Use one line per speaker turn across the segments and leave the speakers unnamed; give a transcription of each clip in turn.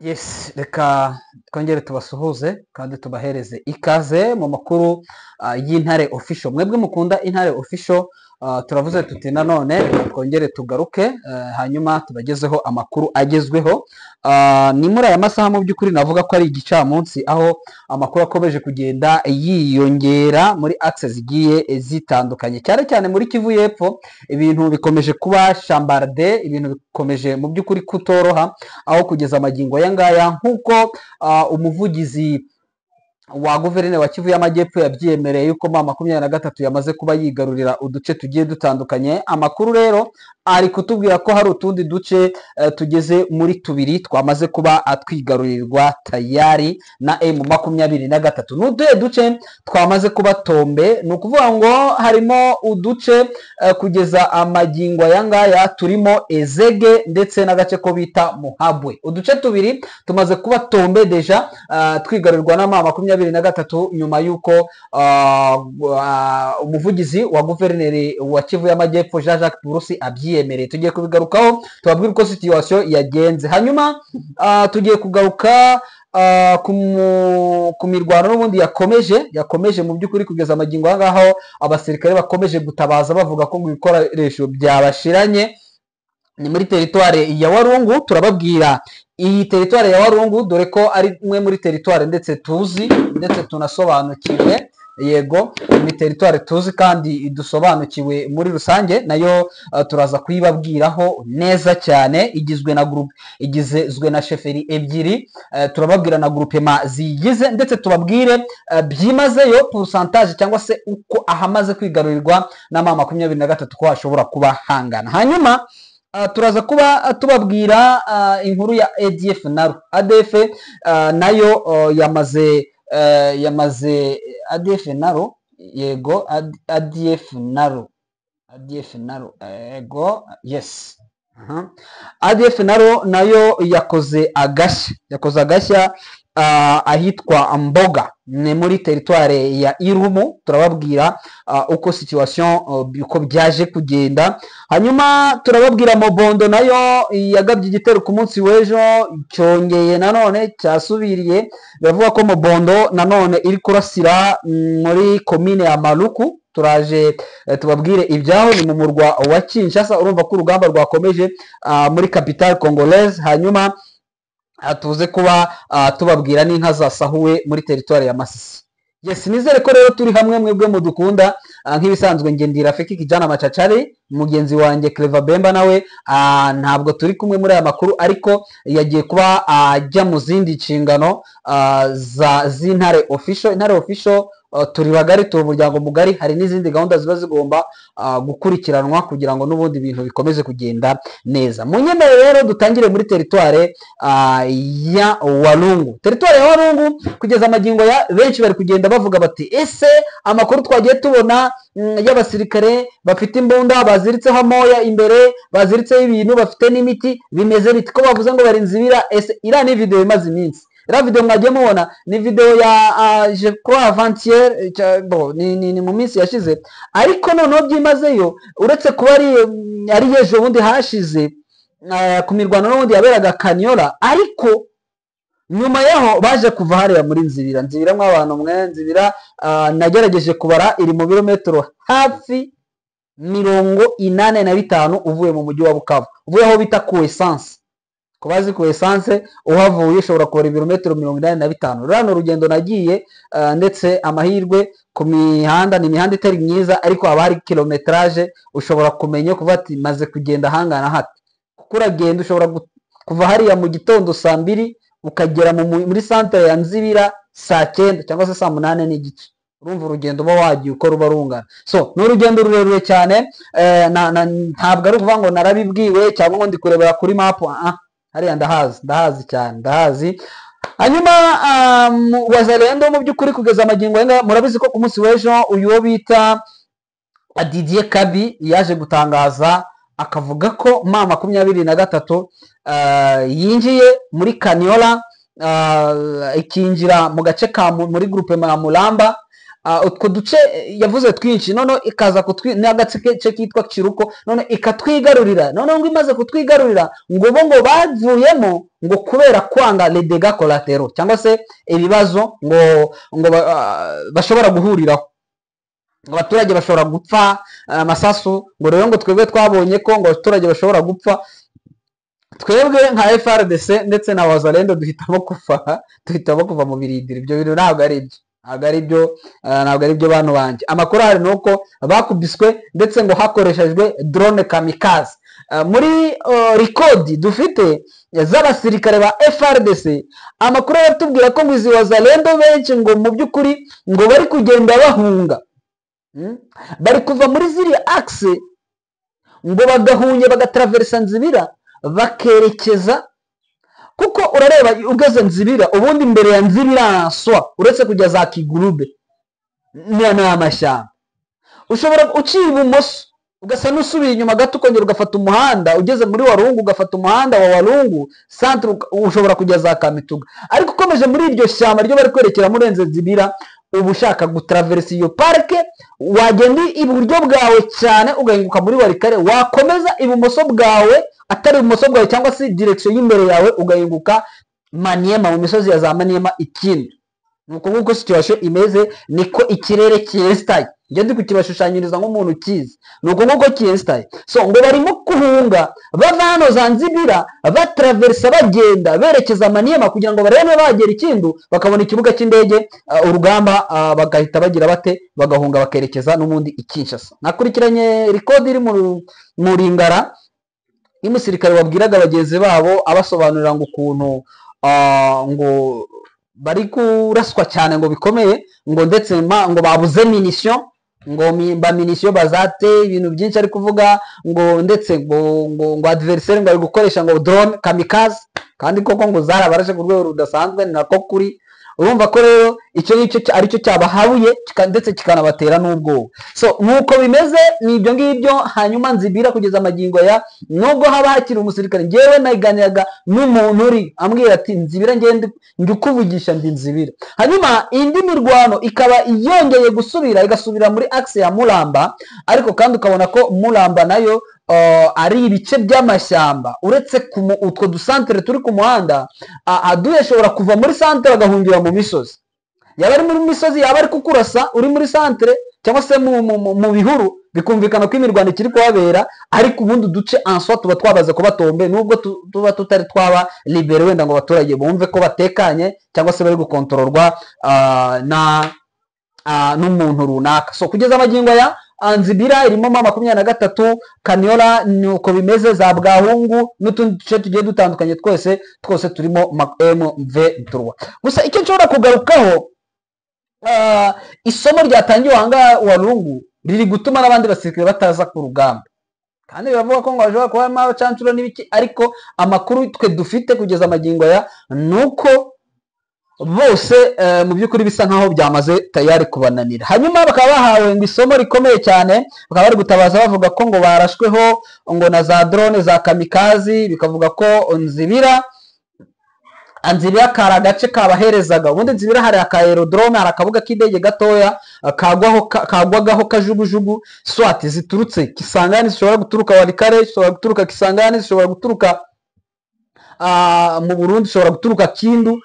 Yes, reka twongere tubasuhuze kandi tubahereze ikaze mu makuru y'Intare Official. Mwebwe mukunda Intare Official, turavuze tuti nanone reka twongere tugaruke, hanyuma tubagezeho amakuru agezweho. Ni muri aya masaha mu by'ukuri navuga ko ari igicamunsi, aho amakuru akomeje kugenda yiyongera muri axe zigiye zitandukanye, cyane cyane muri Kivu y'Epfo. Ibintu bikomeje kuba shambarde, ibintu bikomeje mu by'ukuri kutoroha, aho kugeza amagingo aya ngaya nk'uko umuvugizi wa guverineri wa Kivu y'Amajyepfo yabyemereye yuko M23 yamaze kuba yigarurira uduce tugiye dutandukanye. Amakuru rero ari kutubwira ko hari utundi duce tugeze muri tubiri twamaze kuba twigarurirwa tayari na M23. Ni utuhe duce twamaze kuba tombe? Ni ukuvuga ngo harimo uduce kugeza amagingo aya ngaya turimo Ezege ndetse n'agace ko bita Muhabwe. Uduce tubiri tumaze kuba tombe déjà, twigarurirwa na M23, nyuma y'uko umuvugizi wa guverineri wa Kivu y'Amajyepfo Jean Jacques Purusi abyiyemereye. Tugiye kubigarukaho, tubabwire uko situation yagenze. Hanyuma tugiye kugaruka ku mirwano n'ubundi yakomeje mu by'ukuri kugeza amagingo aya ngaho, abasirikare bakomeje gutabaza bavuga ko ngo ibikoresho byabashiranye. Ni muri teritware ya Warungu. Turababwira iyi teritware ya Warungu, dore ko ari imwe muri teritware ndetse tuzi ndetse tunasobanukiwe. Yego, ni teritware tuzi kandi dusobanukiwe muri rusange, nayo turaza kuyibabwiraho neza cyane. Igizwe na groupe, igizwe na chefferie ebyiri. Turababwira na groupement ziyigize, ndetse tubabwire byimazeyo pourcentage cyangwa se uko ahamaze kwigarurirwa na M23 ko hashobora kuba hangana. Hanyuma turaza kuba tubabwira inkuru ya ADF NALU. ADF nayo yamaze ADF NALU, yego, ADF NALU, ADF NALU, yego, yes. Aha. ADF NALU nayo yakoze agashya ahitwa Mboga, ni muri teritware ya Irumu. Turababwira uko situation uko byaje kugenda. Hanyuma turababwira Mobondo nayo yagabye igitero ku munsi w'ejo, cyongeye nanone cyasubiriye. Biravuga ko Mobondo nanone iri kurasira muri komine ya Maluku. Turaje tubabwire ibyaho, ni mu murwa wa Kinshasa. Urumva ko urugamba rwakomeje muri capitale congolaise. Hanyuma tuze kuba tubabwira n'inka zasahuwe muri teritwari ya Masisi. Yes, nizere ko rero turi hamwe, mwebwe mudukunda. Nk'ibisanzwe nge ndi Rafiki Kijana Machachari. Mugenzi wanjye Clever Bemba nawe ntabwo turi kumwe muri aya makuru, ariko yagiye kuba ajya mu zindi nshingano za z'Intare Official. Intare Official turi bagari, turi umuryango mugari, hari n'izindi gahunda ziba zigomba gukurikiranwa kugira ngo n'ubundi ibintu bikomeze kugenda neza. Munyemerere rero dutangire muri teritware ya Walungu. Teritware ya Walungu kugeza amagingo ya benshi bari kugenda bavuga bati: "Ese amakuru twagiye tubona y'abasirikare bafite imbunda baziritseho amoya imbere, baziritseho ibintu, bafite n'imiti, bimeze biti ko bavuze ngo bari Nzibira?" Ese iriya ni video imaze iminsi? Iriya video mwagiye mubona ni video ya je crois avant-hier, bon, ni mu minsi yashize, ariko noneho byimazeyo, uretse kuba ari ejo bundi hashize ku mirwano n'ubundi yaberaga Kanyola, ariko nyuma yaho baje kuva hariya muri Nzibira. Nzibira mw'abantu mwe, Nzibira nagerageje kubara, iri mu birometero hafi 85 uvuye mu mujyi wa Bukavu, uvuye aho bita ku essence. Ku bazi ku essence, uhavuye ushobora kubara ibirometero 85. Ruriya ni urugendo nagiye, ndetse amahirwe ku mihanda ni imihanda itari myiza, ariko haba hari kilométrage, ushobora kumenya kuvuga ati maze kugenda ahangana hati, kuko uragenda, ushobora kuva hariya mu gitondo saa 2 ukagera muri santere ya Nzibira saa 9 cyangwa se saa 8:30. Urumva urugendo uba wagiye uko ruba rungana. So ni urugendo rurerure cyane. Ntabwo ari ukuvuga ngo narabibwiwe cyangwa ngo ndi kurebera kuri mapu. Hariya ndahazi, ndahazi cyane, ndahazi. Hanyuma Wazalendo mu by'ukuri kugeza amagingo aya ngaya, murabizi ko ku munsi w'ejo uyu wo bita Didier Kabi yaje gutangaza akavuga ko M23 yinjiye muri Kaniola, ikinjira mu gace ka muri groupement ya Mulamba. Utwo duce yavuze twinshi, noneho ikaza kutwi n'agace kitwa Kiruko, none ikatwigarurira. Noneho ngo imaze kutwigarurira, ngo bo ngo bavuyemo ngo kubera kwanga les dégâts collatéraux, cyangwa se ibibazo ngo bashobora guhuriraho, ngo abaturage bashobora gupfa amasasu. Ngo rero ngo twebwe twabonye ko ngo abaturage bashobora gupfa, twebwe nka FARDC ndetse na Wazalendo duhitamo kuva mu birindiro. Ibyo bintu ntabwo ari byo, ntabwo ari byo, ntabwo ari byo, bantu banjye. Amakuru ahari ni uko bakubiswe, ndetse ngo hakoreshejwe drone kamikaze. Muri record dufite z'abasirikare ba FARDC, amakuru aratubwira ko ngo izi Wazalendo benshi ngo mu by'ukuri ngo bari kugenda bahunga. Bari kuva muri ziriya axe, ngo bagahunye, bagatraversa Nzibira, bakerekeza, kuko urareba ugeze Nzibira, ubundi imbere ya Nzibira swa, uretse kujya za Kigurube, ni amashyamba. Ushobora uciye ibumoso ugasa n'usubiye inyuma gato, ukongera ugafata umuhanda ugeze muri Warungu, ugafata umuhanda wa Warungu centre, ushobora kujya za Kamituga. Ariko ukomeje muri iryo shyamba ryo bari kwerekera, murenze Nzibira, uba ushaka gutaraversa iyo parike, wagenda iburyo bwawe cyane ugahinguka muri Walikale, wakomeza ibumoso bwawe, atari ibumoso bwawe cyangwa se direction y'imbere yawe, ugahinguka Maniema, mu misozi ya za Maniema. Ikindi ni uko nguko situation imeze, niko ikirere cyesitaye. Njye ndi kukibashushanyiriza nk'umuntu ukizi, ni uko nguko cyesitaye. So ngo barimo guhunga bava hano za Nzibira, batraversa, bagenda berekeza Maniema kugira ngo barebe bagera Ikindu, bakabona ikibuga cy'indege, urugamba bagahita bagira bate? Bagahunga, bakerekeza n'ubundi i Kinshasa. Nakurikiranye record iri mu Ringara y'umusirikare wabwiraga bagenzi babo, abasobanurira ngo ukuntu ngo bari kuraswa cyane, ngo bikomeye, ngo ndetse ngo babuze munition, ngo ba munition bazate, ibintu byinshi ari kuvuga, ngo ndetse ngo adversaire ngo ari gukoresha ngo drone kamikaze, kandi koko ngo zarabarashe ku rwego rudasanzwe. Ni nako kuri. Urumva ko rero icyo ngicyo aricyo cyabahabuye, ndetse kikanabatera n'ubwoba. So nk'uko bimeze ni ibyo ngibyo. Hanyuma Nzibira kugeza amagingo ya nubwo haba hakiri umusirikare, ngewe naganiraga n'umuntu uri ambwira ati: "Nzibira ngende njye ukuvugisha ndi Nzibira." Hanyuma indi mirwano ikaba yongeye gusubira, igasubira muri axe ya Muramba, ariko kandi ukabona ko Muramba nayo ari ibice by'amashyamba. Uretse utwo dusantere turi ku muhanda, aduye ashobora kuva muri santere agahungira mu misozi. Yaba ari muri misozi, yaba ari kukurasa uri muri santere cyangwa se mu bihuru, bikumvikana ko imirwano ikiri kuhabera. Ariko ubundi uduce en soi tuba twabaze kuba tombé, nubwo tuba tutari twaba libéré wenda ngo abaturage bumve ko batekanye cyangwa se bari gukontororwa na n'umuntu runaka. So kugeza amagingo aya, Nzibira irimo M23, Kaniola ni uko bimeze, za Bwahungu n'utundi duce tugiye dutandukanye, twose twose turimo M23. Gusa icyo nshobora kugarukaho, isomo ryatangiwe ahangaha Warungu riri gutuma n'abandi basirikare bataza ku rugamba, kandi biravuga ko ngo hashobora kuba harimo abacancuro n'ibiki. Ariko amakuru twe dufite kugeza amagingo aya ni uko bose mu by'ukuri bisa nkaho byamaze tayari kubananira. Hanyuma bakaba bahawe ngo isomo rikomeye cyane, bakaba bari gutabaza bavuga ko ngo barashweho ngo na za drone za kamikaze. Bikavuga ko Nzibira kari agace kabaherezaga. Ubundi Nzibira hari aka aérodrome, hari akabuga k'indege gatoya kagwagaho kajugujugu swati ziturutse Kisangani, zishobora guturuka Walikale, zishobora guturuka Kisangani, zishobora guturuka mu Burundi, zishobora guturuka Kindu,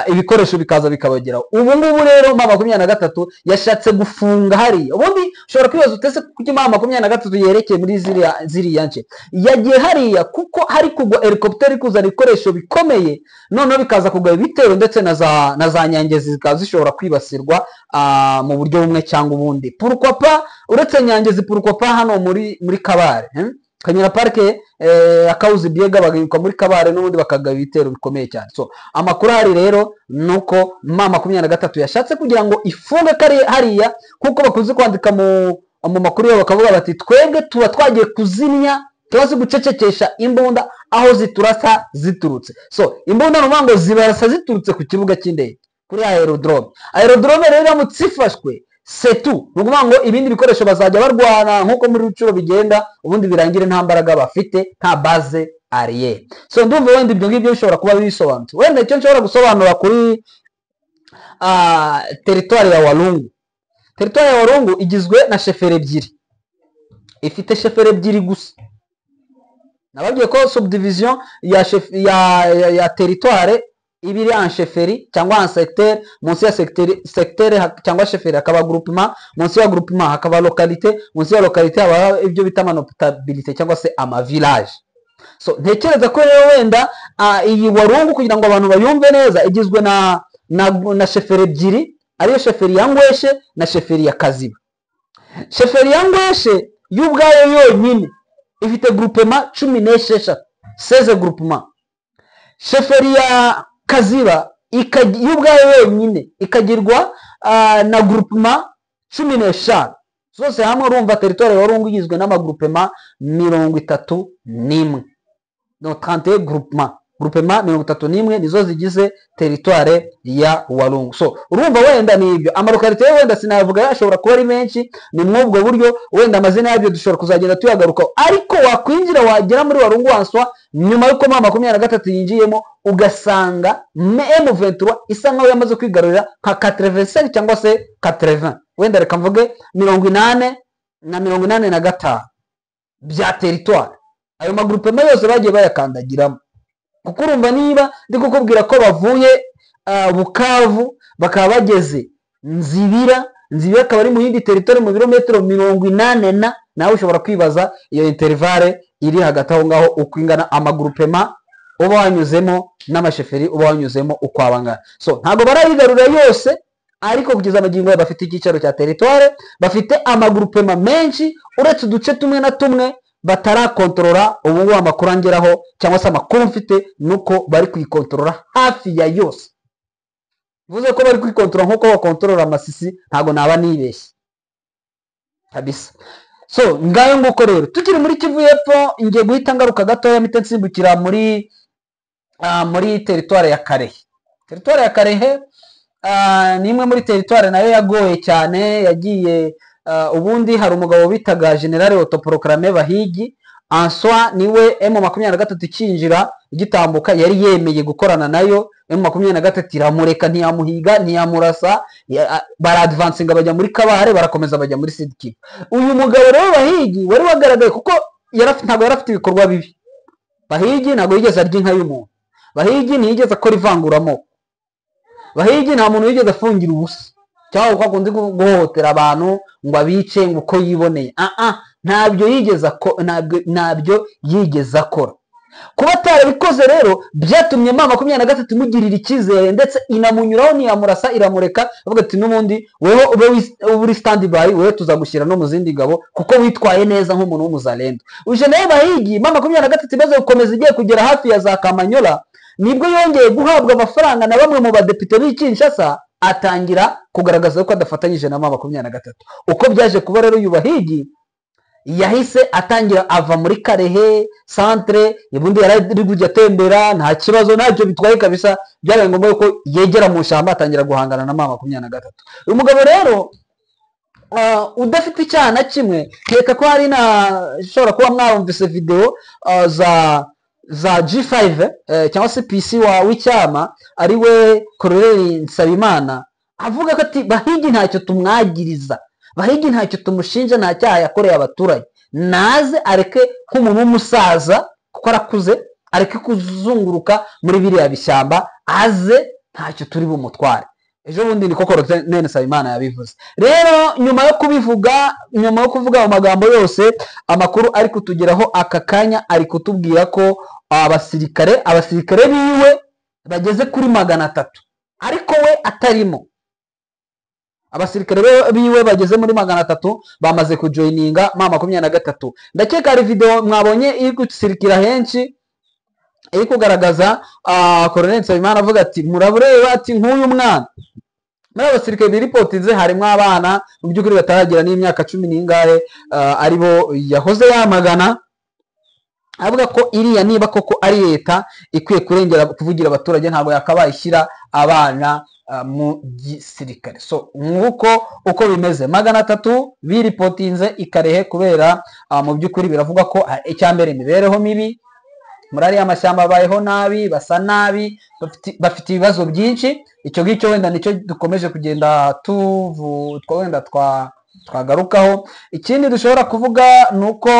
ibikoresho bikaza bikabageraho. Ubu ngubu rero M23 yashatse gufunga hariya. Ubundi ushobora kwibaza utese kuki M23 yerekeye muri ziriya nce? Yagiye hariya kuko hari kugwa helicopter iri kuzana ibikoresho bikomeye, noneho bikaza kugwa ibitero, ndetse na za Nyangezi zikaba zishobora kwibasirwa mu buryo bumwe cyangwa ubundi. Pourquoi pas uretse Nyangezi, pourquoi pas hano muri Kabare, Kanyura parike akawuzi biega, bagahinduka muri Kabare n'ubundi bakagaba ibitero bikomeye cyane. So amakuru ahari rero ni uko M23 yashatse kugira ngo ifunge kari hariya, kuko bakunze kwandika mu makuru yabo bakavuga bati: "Twebwe tuba twagiye kuzimya cyangwa se gucecekesha imbunda aho ziturasa ziturutse." So imbunda ni ukuvuga ngo zibarasa ziturutse ku kibuga cy'indege, kuri aérodrome. Aérodrome rero iramutse ifashwe, setu ni ukuvuga ngo ibindi bikoresho bazajya barwana nk'uko muri Rucuro bigenda, ubundi birangire nta mbaraga bafite, nta base arrière. So ndumva wenda ibyo ngibyo bishobora kuba bisobanutse. Wenda icyo nshobora gusobanura kuri teritwari ya Walungu, Teritwari ya Warungu igizwe na chefferie ebyiri, ifite chefferie ebyiri gusa. Nababwiye ko subdivision ya chef, ya territoire iba iri en chefferie cyangwa en secteur. Munsi ya secteur cyangwa chefferie hakaba groupement, munsi ya groupement hakaba localité, munsi ya localité haba ibyo bita amanotabilité cyangwa se amavillage. So ntekereza ko rero wenda iyi Warungu, kugira ngo abantu bayumve neza, igizwe na chefferie ebyiri, ariyo chefferie ya Ngweshe na chefferie ya Kaziba. Chefferie ya Ngweshe y'ubwayo yonyine ifite groupement 16, 16 groupement. Chefferie ya Kaziba y'ubwayo yonyine ikagirwa na groupement 15. Zose hamwe urumva territoire ya Warungu igizwe n'amagroupement 31, no 31 groupement. Groupement 31 nizo zigize territoire ya Warungu. So urumva wenda ni ibyo. Amalocalité wenda sinavuga, ashobora kuba ari menshi. Ni mw'ubwo buryo wenda amazina yabyo dushobora kuzagenda tuyagarukaho, ariko wakwinjira wagera muri Warungu wanswa nyuma y'uko M23 yinjiyemo, ugasanga M23 isa nkaho yamaze kwigarurira nka 85 cyangwa se 80, wenda reka mvuge 80 na 85 bya territoire. Ayo magroupement yose bagiye bayakandagiramo, kuko urumva niba ndi kukubwira ko bavuye Bukavu bakaba bageze Nzibira, Nzibira akaba ari mu yindi territoire mu birometero 80, na nawe ushobora kwibaza iyo intervalle iri hagati aho ngaho uko ingana, amagroupement uba wanyuzemo n'amachefferie uba wanyuzemo uko aba angana. So ntabwo barayigarura yose, ariko kugeza amagingo aya bafite icyicaro cya territoire, bafite amagroupement menshi, uretse uduce tumwe na tumwe batarakontorora. Ubu ngubu amakuru angeraho cyangwa se amakuru mfite nuko bari kuyikontorora hafi ya yose. Mvuze ko bari kuyikontorora nk'uko bakontorora Masisi, ntabwo naba nibeshye kabisa. So ngayo nguko rero, tukiri muri Kivu y'Epfo, ngiye guhita ngaruka gatoya mpite nsimbukira muri territoire ya Kalehe. Territoire ya Kalehe ni imwe muri territoire nayo yagoye cyane. Yagiye ubundi hari umugabo bitaga Général autoproclamé Bahigi Answa, niwe M23 ikinjira igitambuka yari yemeye gukorana nayo. M23 iramureka, ntiyamuhiga, ntiyamurasa, baradvansinga bajya muri Kabare, barakomeza bajya muri Sud-Kivu. Uyu mugabo rero Bahigi wari wagaragaye kuko ntabwo yari afite ibikorwa bibi. Bahigi ntabwo yigeze arya inka y'umuntu, Bahigi ntiyigeze akora ivanguramoko, Bahigi nta muntu yigeze afungira ubusa cyangwa uko akunze guhohotera abantu ngo abice ngo uko yiboneye. Ntabyo yigeze ntabyo yigeze akora. Kuba atarabikoze rero byatumye M23 imugirira icyizere, ndetse inamunyuraho, ntiyamurasa, iramureka, avuga ati: "N'ubundi weho ube uri stand by, wewe tuzagushyira no mu zindi ngabo kuko witwaye neza nk'umuntu w'umuzalendo." Uje nawe Bahigi, M23 imaze gukomeza igiye kugera hafi ya za Kamanyola, nibwo yongeye guhabwa amafaranga na bamwe mu badepite b'i Kinshasa, atangira kugaragaza ko adafatanyije na M23. Uko byaje kuba rero, uyu Bahigi yahise atangira ava muri Kalehe centre. Ubundi yari kujya atembera nta kibazo, ntacyo bitwaye kabisa. Byabaye ngombwa ko yegera mu ishyamba, atangira guhangana na M23. Uyu mugabo rero udafite icyaha na kimwe, nkeka ko hari na ishobora kuba mwarumvise video za G5 cyangwa se PC wa w'icyama, ari we Colonel Nsabimana, avuga ko ati: "Bahigi ntacyo tumwagiriza, Bahigi ntacyo tumushinja, nta cyaha yakoreye abaturage. Naze areke nk'umuntu w'umusaza, kuko arakuze, areke kuzunguruka muri biriya bishyamba, aze ntacyo turi bumutware." Ejo bundi niko Colonel Nsabimana yabivuze. Rero nyuma yo kubivuga, nyuma yo kuvuga ayo magambo yose, amakuru ari kutugeraho aka kanya ari kutubwira ko abasirikare biwe bageze kuri 300, ariko we atarimo, abasirikare biwe bageze muri 300 bamaze kujoininga M23. Ndakeka hari video mwabonye iri gusirikira henshi iri kugaragaza Colonel Nsabimana avuga ati: "Murabureba," ati: "nk'uyu mwana." Muri abo basirikare biripotinze harimo abana mu by'ukuri bataragira n'imyaka cumi n'ingahe, aribo yahoze yamagana, avuga ko iriya niba koko ari leta ikwiye kurengera, kuvugira abaturage, ntabwo yakabaye ishyira abana mu gisirikare. So nk'uko uko bimeze, 300 biripotinze i Kalehe kubera mu by'ukuri biravuga ko icya mbere imibereho mibi. Muri ariya mashyamba babayeho nabi, basa nabi, bafite ibibazo byinshi. Icyo ngicyo wenda nicyo dukomeje kugenda tuvu wenda twagarukaho. Ikindi dushobora kuvuga ni uko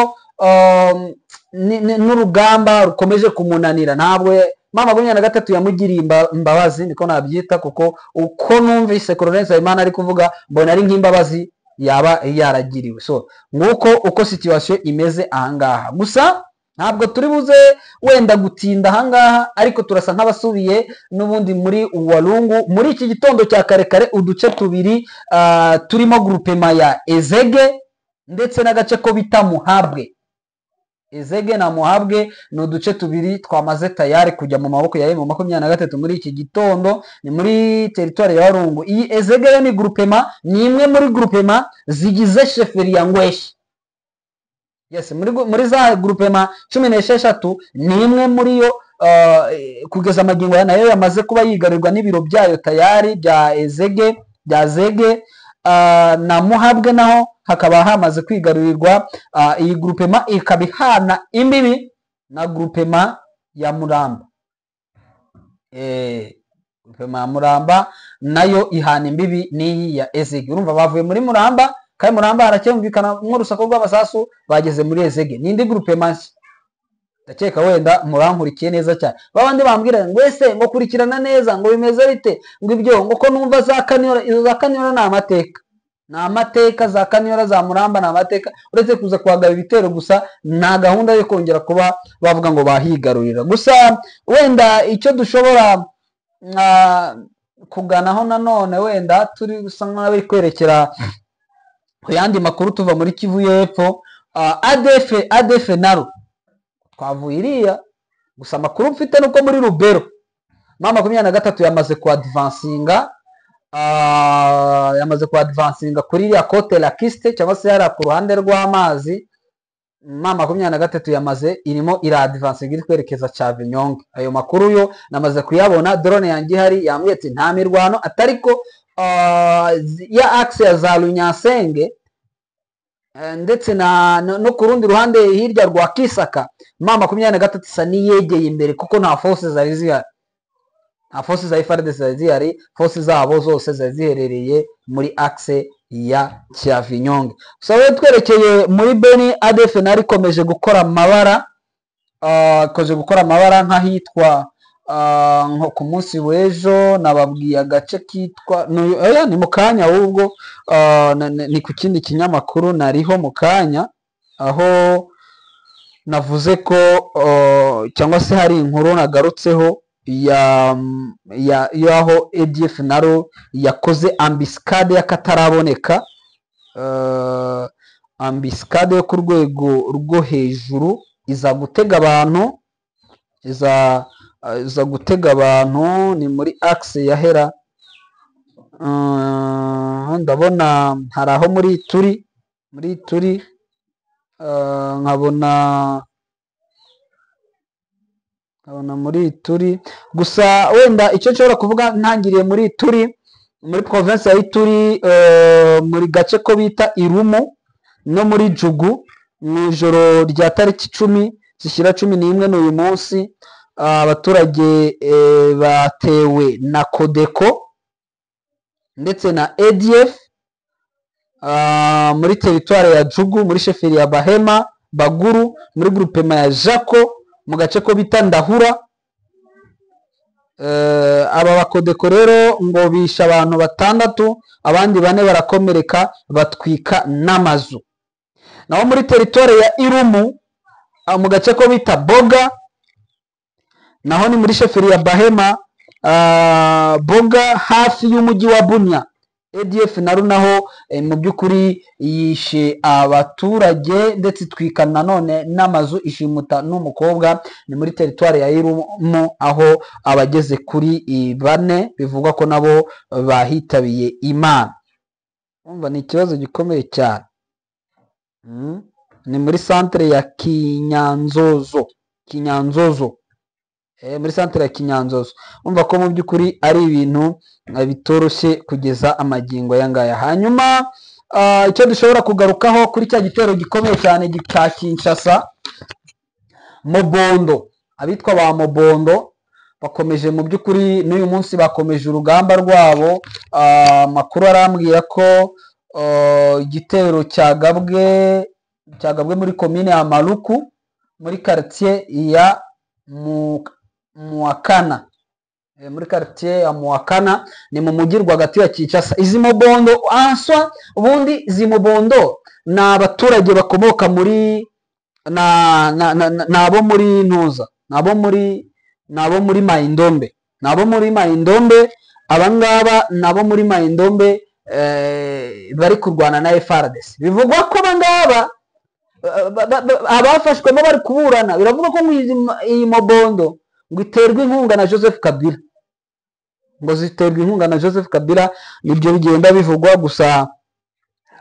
n'urugamba rukomeje kumunanira. Ntabwo M23 yamugiriye imbabazi, niko nabyita, kuko uko numvise Colonel Nsabimana ari kuvuga, mbona ari nk'imbabazi yaba yaragiriwe. So nguko uko situation imeze ahangaha. Gusa ntabwo turi buze wenda gutinda ahangaha, ariko turasa nk'abasubiye n'ubundi muri Walungu muri iki gitondo cya kare kare. Uduce tubiri turimo groupement ya Ezege ndetse n'agace ko bita Muhabwe. Ezege na Muhabwe ni uduce tubiri twamaze tayari kujya mu maboko ya M23 muri iki gitondo, ni muri territoire ya Walungu. Iyi Ezege yo ni groupement, ni imwe muri groupement zigize chefferie ya Ngweshi. Yes, muri za groupement 16 ni imwe muri yo kugeza amagingo aya nayo yamaze kuba yigarirwa n'ibiro byayo tayari bya Ezege, bya Zege na Muhabwe, naho hakaba hamaze kwigarurirwa. Iyi groupement ikaba ihana imbibi na groupement ya Muramba. Groupement ya Muramba nayo ihana imbibi n'iyi ya Ezege. Urumva bavuye muri Muramba, kandi Muramba haracyumvikana nk'urusaku rw'amasasu, bageze muri Ezege, n'indi groupement nshya. Ndakeka wenda murankurikiye neza cyane. Babandi bambwira ngo ese ngo kurikirana neza, ngo bimeze bite, ngo ibyo ngo ko numva za Kaniyora, izo za Kaniyora ni amateka, ni amateka. Za Kaniyora, za Muramba ni amateka. Uretse kuza kuhagaba ibitero gusa, nta gahunda yo kongera kuba bavuga ngo bahigarurira. Gusa wenda icyo dushobora kuganaho nanone, wenda turi gusa nk'abari kwerekera ku yandi makuru tuva muri Kivu y'Epfo, ADF naro twavuye iriya. Gusa amakuru mfite nuko muri Rubero M23 yamaze kuadvancinga, yamaze kuadvancinga kuri iriya côte lacustre, cyangwa se hariya ku ruhande rw'amazi. M23 yamaze irimo iraadvancinga, iri kwerekeza Cyavinyonge. Ayo makuru yo namaze kuyabona, drone yanjye ihari yambwiye ati nta mirwano, atariko ya axe ya za Runyansenge ndetse na no ku rundi ruhande hirya rwa Kisaka, M23 isa n'iyegeye imbere, kuko nta force zari zihari, nta force za FARDC zari zihari. Force zabo zose zari ziherereye muri axe ya Cyavinyonge. Gusa rero twerekeye muri Beni, ADF nayo ikomeje gukora amabara, ikomeje gukora amabara nk'ahitwa nko ku munsi w'ejo nababwiye agace kitwa oya, ni mu kanya ahubwo, ni ku kindi kinyamakuru nariho mu kanya, aho navuze ko cyangwa se hari inkuru nagarutseho ya ya y'aho ADF naro yakoze embuscade y'akataraboneka, embuscade yo ku rwego rwo hejuru, iza gutega abantu, iza gutega abantu. Ni muri axe ya Hera. Ndabona hari aho muri Turi, nkabona muri Turi. Gusa wenda icyo nshobora kuvuga ntangiriye muri Turi, muri province ya Ituri, muri gace ko bita Irumu no muri Jugu, mu ijoro rya tariki 10 zishyira 11, n'uyu munsi, abaturage batewe na Codeco ndetse na ADF muri teritwari ya Jugu, muri chefferie ya Bahema Baguru, muri groupement ya Jako, mu gace ko bita Ndahura. Aba baCodeco rero ngo bishe abantu batandatu, abandi bane barakomereka, batwika n'amazu. Naho muri teritwari ya Irumu, mu gace ko bita Boga, naho ni muri chefferie ya Bahema Boga, hafi y'umujyi wa Bunia, ADF naru naho mu by'ukuri yishe abaturage ndetse itwika nanone n'amazu, ishimuta n'umukobwa. Ni muri teritwari ya Irumu, aho abageze kuri bane bivugwa ko nabo bahitabiye Imana. Umva, ni ikibazo gikomeye cyane. Ni muri centre ya Kinyanzozo, Kinyanzozo, muri centre ya Kinyanzozo. Umva ko mu by'ukuri ari ibintu bitoroshye kugeza amagingo aya ngaya. Hanyuma icyo dushobora kugarukaho kuri cya gitero gikomeye cyane cya Kinshasa, Mobondo. Abitwa ba Mobondo bakomeje mu by'ukuri n'uyu munsi bakomeje urugamba rwabo. Amakuru arambwira ko igitero cyagabwe muri komine ya Maluku, muri quartier ya Muakana. Muri quartier ya Muakana, ni mu mujyi rwagati wa Kinshasa. Izi Mobondo answa, ubundi izi Mobondo ni abaturage bakomoka muri na na na na- ni abo muri Ntuza, ni abo muri Mayindombe, ni abo muri Mayindombe. Abangaba ni abo muri Mayindombe, bari kurwana na FARDC. Bivugwa ko abangaba abafashwemo bari kuburana. Biravuga ko ngo iyi Mobondo ngo iterwa inkunga na Joseph Kabila, ngo ziterwa inkunga na Joseph Kabila. Nibyo bigenda bivugwa. Gusa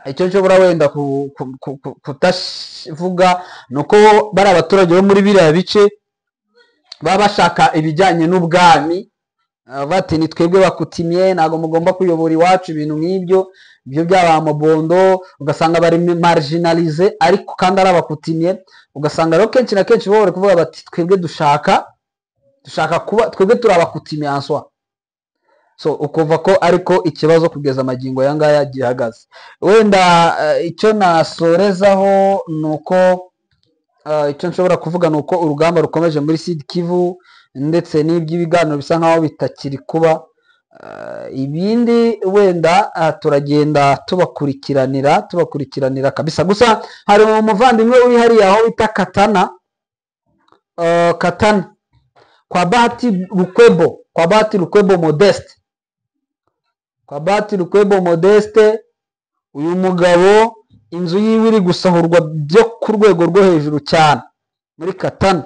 icyo nshobora wenda kutavuga ni uko bari abaturage bo muri biriya bice baba bashaka ibijyanye n'ubwami. Bati: "Ni twebwe bakutimye, ntabwo mugomba kuyobora iwacu." Ibintu nk'ibyo, ibyo byaba Mobondo, ugasanga bari marginalisé ariko kandi ari abakutimye. Ugasanga rero kenshi na kenshi bo bari kuvuga bati: "Twebwe dushaka kuba twebwe turi abakutimye answa." So ukuva ko ariko ikibazo kugeza amagingo aya ngaya gihagaze. Wenda icyo nasorezaho ni uko icyo nshobora kuvuga ni uko urugamba rukomeje muri Sud Kivu, ndetse n'iby'ibiganiro bisa nkaho bitakiri kuba. Ibindi wenda turagenda tubakurikiranira kabisa. Gusa hari umuvandimwe uri hariya aho bita Katana, Katana kwa Bahati Lukwebo, kwa Bahati Lukwebo Modeste, kwa Bahati Lukwebo Modeste. Uyu mugabo inzu yiwe iri gusahurwa byo ku rwego rwo hejuru cyane muri Katana.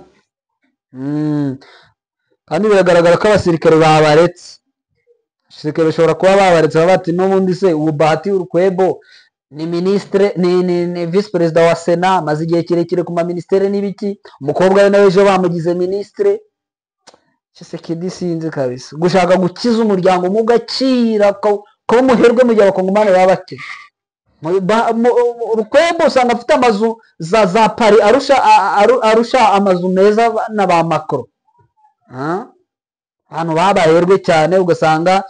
Kandi biragaragara ko abasirikare babaretse. Abasirikare bashobora kuba babaretse baba bati: "N'ubundi se ubu Bahati Lukwebo ni minisitire, ni visi perezida wa sena, amaze igihe kirekire ku maminisiteri n'ibiki, umukobwa we nawe ejo bamugize minisitire." Tshisekedi sinzi kabisa gushaka gukiza umuryango mugacira kuba umuherwe mu gihe abakongomani baba bakennye. Rukwebo usanga afite amazu za Paris, arusha amazu meza na ba Macron. Ah? Abantu babaherwe cyane, ugasanga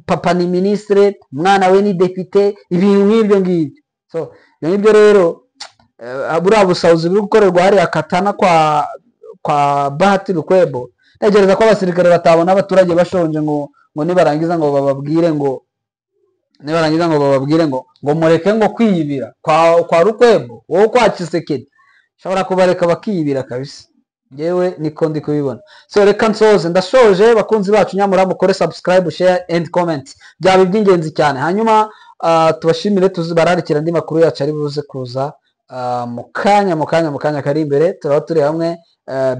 papa ni minisitire, umwana we ni depite, ibintu nk'ibyo ngibyo. So ibyo ngibyo rero, buriya busahuzi buri gukorerwa hariya Katana kwa Bahati Lukwebo, ntekereza ko abasirikare batabona abaturage bashonje ngo nibarangiza ngo bababwire ngo nibarangiza ngo bababwire ngo mureke ngo kwiyibira kwa Rukwebo, wowe kwa Tshisekedi. Ushobora kubareka bakiyibira kabisa. Ngewe niko ndi kubibona. So reka nsoze, ndashoje. Bakunzi bacu, nyamura mukore subscribe, share and comment, byaba iby'ingenzi cyane. Hanyuma tubashimire, tuzibararikira andi makuru yacu ari buze kuza mu kanya kari imbere. Turaba turi hamwe,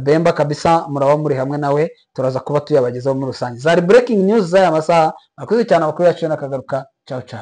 Bemba kabisa, muraba muri hamwe nawe, turaza kuba tuyabagezaho muri rusange. Zari breaking news z'aya masaha. Murakoze cyane, amakuru yacu nakagaruka. Ciao ciao.